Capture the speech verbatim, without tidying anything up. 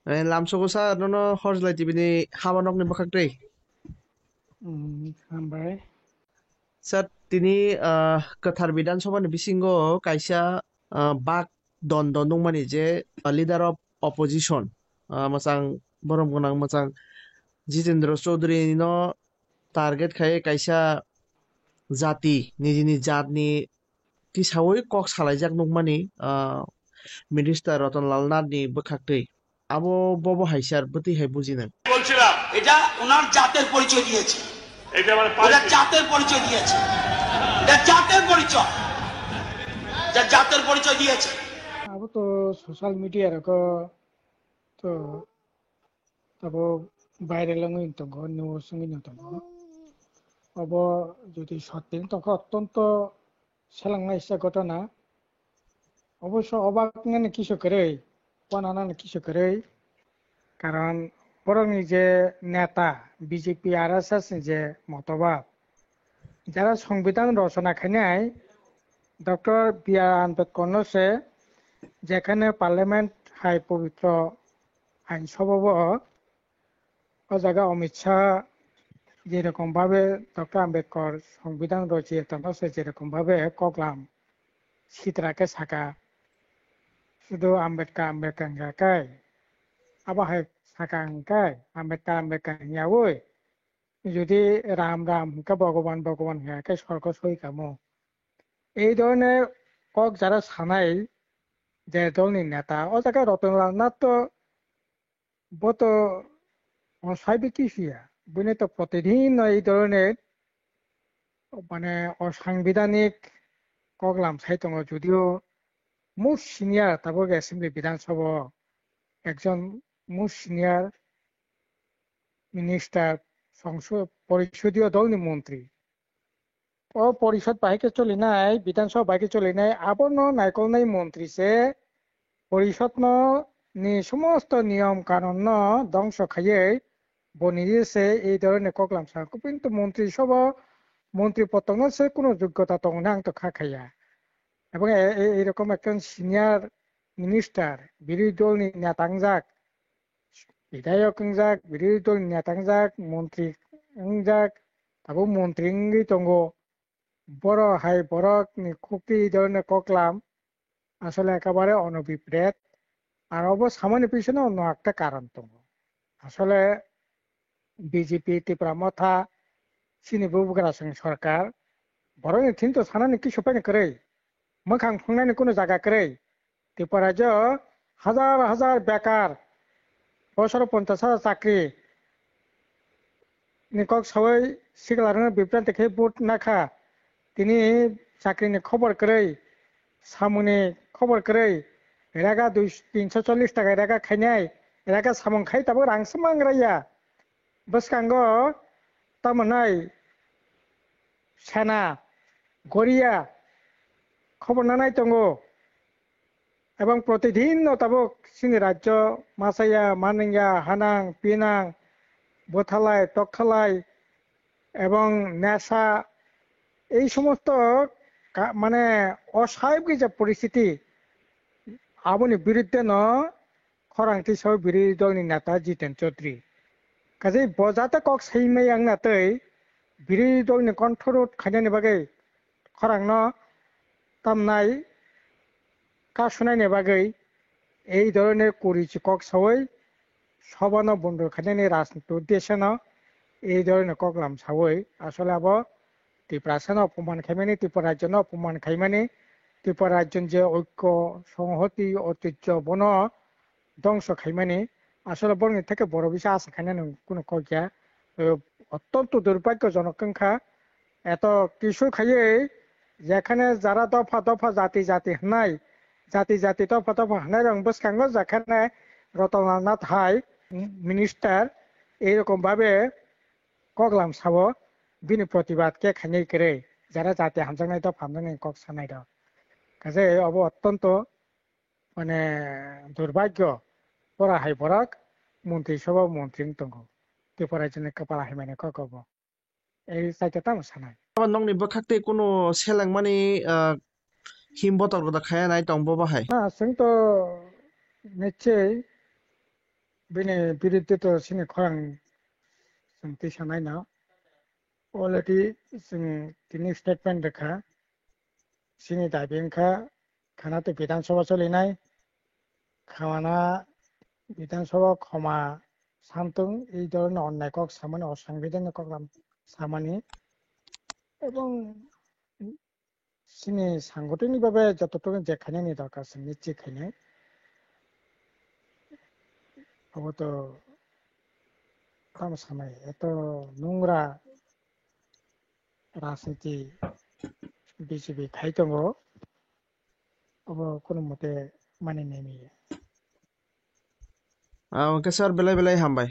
Eh, lamsogo sir, nono Horjlai T V ni haba nokni bwkhak twi. Hmm, hambai. Sir, tini, ah, Kwthar Bidhan Sabha ni bisingo kaisa, ah, bak dondo nungmani je, ah, Leader of Opposition, ah, mwchang borom gwnang mwchang Jitendra Chaudhary no target khai kaisa jati, nijini jatni tisaui kok salaijak nukmani, ah, Minister Ratan Lal Nath ni bwkhaktwi. Abo bobo hai sir, bwtwi hai bujinai. বলছিলাম, এটা ওনার জাতের পরিচয় দিয়েছে। এটা মানে ওটা পার্টি। জাতের পরিচয় দিয়েছে। এটা জাতের পরিচয়। এটা জাতের পরিচয় দিয়েছে। Abo to social media rok to abo viral wngwi tongo, news wngwi tongo. Obo jodi sottin tongkha, ottonto selengnaisa ghotona. Oboisyo obak nani kisu kwrwi, wananani kisu kwrwi. Karon borokni je neta, B J P R S S ni je motobab, jara Songbidan rochona khainai Doctor B R Ambedkar no se, jekhane Parliament hai pobitro ain sobabo, o jaga Amit Shah jerokom bhabe Doctor Ambedkar Songbidan rochiyeta no se jerokom bhabe koklam sitra khe saka, sudu Ambedkar, Ambedkar wngkha kai, abo hai saka wngkha kai, Ambedkar, Ambedkar wngyaui, jodi Ram, Ram hwnkhe Bhogoban, Bhogoban hwnkha khe sorgo soi kamo. Ei dhoroner kok jara sanai je dolni neta, o jaga Ratan Lal Nath to bo to osaibe kisu ya, buino to protidin no ei dhoroner mane osangbidanik koklam sai tongo, judio most senior tabuk assembly Bidhan Sabha o ekjon most senior minister, songso-, porisodiyo dolni montri. O porishod bai khe cholinai, Bidhan Sabha bai khe cholinai, abono naikolnai montri se porishod no ni somosto niyom kanun no dongso khaiwi boni se ei dhoroner koklam sa. Kintu montri sobo, montri potokno se kunu joggota tongna ang to kha khaiya. Ebong e-, e-, eirokom ekjon senior minister, birodhi dolni neta wngjak, bidhayok wngjak, birodhi dolni neta wngjak, montri wngjak, tabuk montri wngwi tongo. Borok hai borokni khuktwi ei dhoroner koklam asole ekebare onobipret. Ar obo samani pisono onno ekta karon tongo. Asole B J P Tipra Motha chini bubagra song sorkar, borokni thinto sanani kisu paino kwrwi, mwkhang phungnani kunu jaga kwrwi. Tripura rajyo hajar hajar bekar, bosoro ponchash hajar chakri ni kok sawi siklarokno bibranti khe vote nakha. Tini chakri ni khobor kwrwi, samung ni khobor kwrwi, rega dui, tinso chollish taka rega khainai, rega samung khai tabuk rang se mangraiya. Bwskango tamo nai sena, goria khobor nanai tongo. Ebong protidin no tabuk chini rajyo masaya, maningya, hanang, pinang, bwthalai, tokthalai, ebong nesa, ei somosto ka-, mane osahayobgwi je poristiti, aboni biruddhe no khorang tisao birodhi dolni neta Jiten Chaudhary. Kaje bo jate kok saimaya wngna tei birodhi dolni kontho rod khainani bagwi khorangno tamnai ka sunaini bagwi ei dhoroner kuri chi kok sawi sobano bondor khainani rajniti uddesyono ei dhoroner koklam sawi asole abo Tiprasano opoman khaimani, Tripura rajyono opoman khaimani, Tripura rajyoni je oikko, songhoti, oitijjo bono dongso khaimani. Asole borokni theke borok bisa asa khainani kunu kok ya. Eh, ottonto durbhagyojonok wngkha. Eto kisu khaiwi jekhane jara dopha dopha jati jati hwnai, jati jati dopha dopha hwnai rok bwskango jekhane Ratan Lal Nath hai minister ei rokom bhabe koklam sao bini protibad khe khainai kwrwi, jara jati hamjaknai dopha hamjaknai kok sanai rok. Kaje obo ottonto mane durbhagyo, pora hai borok montri sobo montri wng tongo. Tripura rajyoni kwpal hai mani kok obo. Ei saita tamo sanai. Abo nokni bwkhak tei kunu selengmani, ah, him botor kotor khaya nai tong bo bahai. Na, chwng to nichei bini biruddhe to chini khorang chwng twi sanai no. Already chwng tini statement rwkha. Chini dabi wngkha khana tei Bidhan Sabha cholinai. Khana Bidhan Sabha khoma samtung ei dhoroner onnai kok samani, osangbidanni koklam samani. Ebong chini sangothonni babe jototono je khainani dorkar se nischit khainai. Obo to tamo sanai, eto nungra rajniti B J P khai tongo, obo kunu mote mani nai ya. Ah, okay, sir, belai belai hambai.